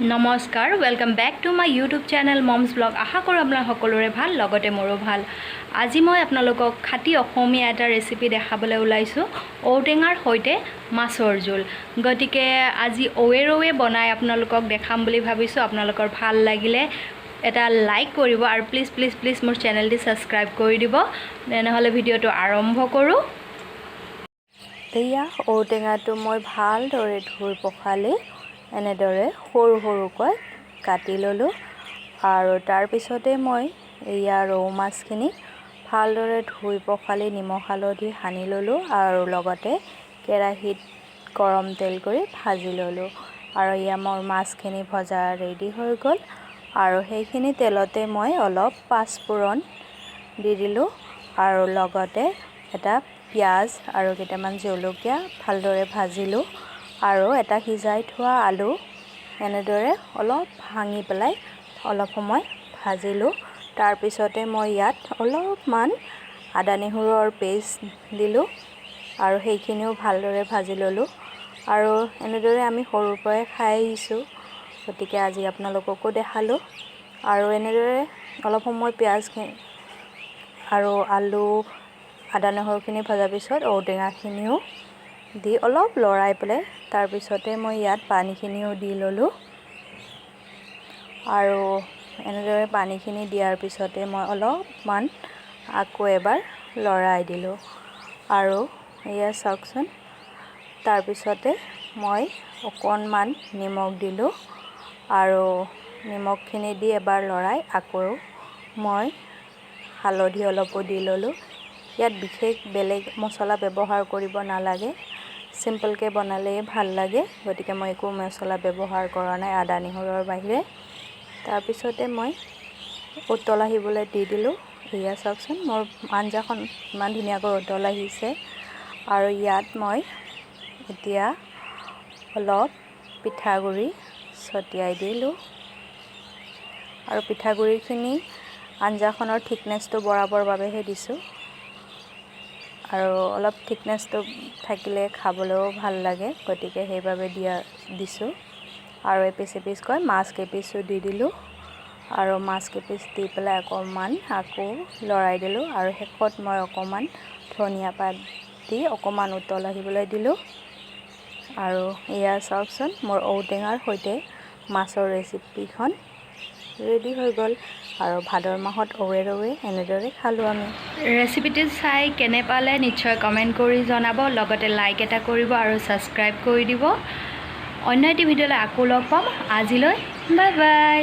নমস্কাৰ, welcome back to my YouTube channel Moms Blog। আশা কৰোঁ আপোনাৰ সকলোৰে ভাল, লগতে মোৰো ভাল। আজি মই আপোনালোকক খাটি অসমীয়া এটা ৰেচিপি দেখাবলৈ ওলাইছোঁ, ঔটেঙাৰ সৈতে মাছৰ জোল। গতিকে আজি ঔৱে ৰৌৱে বনাই আপোনালোকক দেখাম বুলি ভাবিছোঁ। আপোনালোকৰ ভাল লাগিলে এটা লাইক কৰিব আৰু প্লিজ প্লিজ প্লিজ মোৰ চেনেলটি ছাবস্ক্ৰাইব কৰি দিব। তেনেহ'লে ভিডিঅ'টো আৰম্ভ কৰোঁ। এয়া ঔটেঙাটো মই ভালদৰে ধুই পখালি এনেদৰে সৰু সৰুকৈ কাটি ল'লোঁ আৰু তাৰপিছতে মই এয়া ৰৌ মাছখিনি ভালদৰে ধুই পখালি নিমখ হালধি সানি ল'লোঁ আৰু লগতে কেৰাহীত গৰম তেল কৰি ভাজি ল'লোঁ। আৰু এয়া মোৰ মাছখিনি ভজা ৰেডি হৈ গ'ল আৰু সেইখিনি তেলতে মই অলপ পাঁচফোৰণ দি দিলোঁ আৰু লগতে এটা পিঁয়াজ আৰু কেইটামান জলকীয়া ভালদৰে ভাজিলোঁ আৰু এটা সিজাই থোৱা আলু এনেদৰে অলপ ভাঙি পেলাই অলপ সময় ভাজিলোঁ। তাৰপিছতে মই ইয়াত অলপমান আদা নহৰুৰ পেষ্ট দিলোঁ আৰু সেইখিনিও ভালদৰে ভাজি ল'লোঁ। আৰু এনেদৰে আমি সৰুৰ পৰাই খাই আহিছোঁ, গতিকে আজি আপোনালোককো দেখালোঁ। আৰু এনেদৰে অলপ সময় পিঁয়াজখিনি আৰু আলু, আদা নহৰুখিনি ভজাৰ পিছত ঔটেঙাখিনিও দি অলপ লৰাই পেলাই তাৰপিছতে মই ইয়াত পানীখিনিও দি ল'লোঁ। আৰু এনেদৰে পানীখিনি দিয়াৰ পিছতে মই অলপমান আকৌ এবাৰ লৰাই দিলোঁ। আৰু এয়া চাওকচোন, তাৰপিছতে মই অকণমান নিমখ দিলোঁ আৰু নিমখখিনি দি এবাৰ লৰাই আকৌ মই হালধি অলপো দি ল'লোঁ। ইয়াত বিশেষ বেলেগ মছলা ব্যৱহাৰ কৰিব নালাগে, চিম্পলকৈ বনালেই ভাল লাগে। গতিকে মই একো মছলা ব্যৱহাৰ কৰা নাই আদা নহৰুৰ বাহিৰে। তাৰপিছতে মই উতল আহিবলৈ দি দিলোঁ। এয়া চাওকচোন, মোৰ আঞ্জাখন ইমান ধুনীয়াকৈ উতল আহিছে। আৰু ইয়াত মই এতিয়া অলপ পিঠাগুড়ি ছটিয়াই দিলোঁ আৰু পিঠাগুড়িখিনি আঞ্জাখনৰ থিকনেছটো বঢ়াবৰ বাবেহে দিছোঁ আৰু অলপ থিকনেছটো থাকিলে খাবলৈও ভাল লাগে, গতিকে সেইবাবে দিছোঁ। আৰু এপিচ এপিচকৈ মাছ কেইপিচো দি দিলোঁ আৰু মাছ কেইপিচ দি পেলাই অকণমান আকৌ লৰাই দিলোঁ। আৰু শেষত মই অকণমান ধনিয়া পাত দি অকণমান উতল আহিবলৈ দিলোঁ। আৰু এয়া চাওকচোন, মোৰ ঔটেঙাৰ সৈতে মাছৰ ৰেচিপিখন ৰেডি হৈ গ'ল। আৰু ভাদৰ মাহত ঔৱে ৰৌৱে এনেদৰে খালোঁ আমি। ৰেচিপিটো চাই কেনে পালে নিশ্চয় কমেণ্ট কৰি জনাব, লগতে লাইক এটা কৰিব আৰু ছাবস্ক্ৰাইব কৰি দিব। অন্য এটি ভিডিঅ'লৈ আকৌ লগ পাম। আজিলৈ বাই বাই।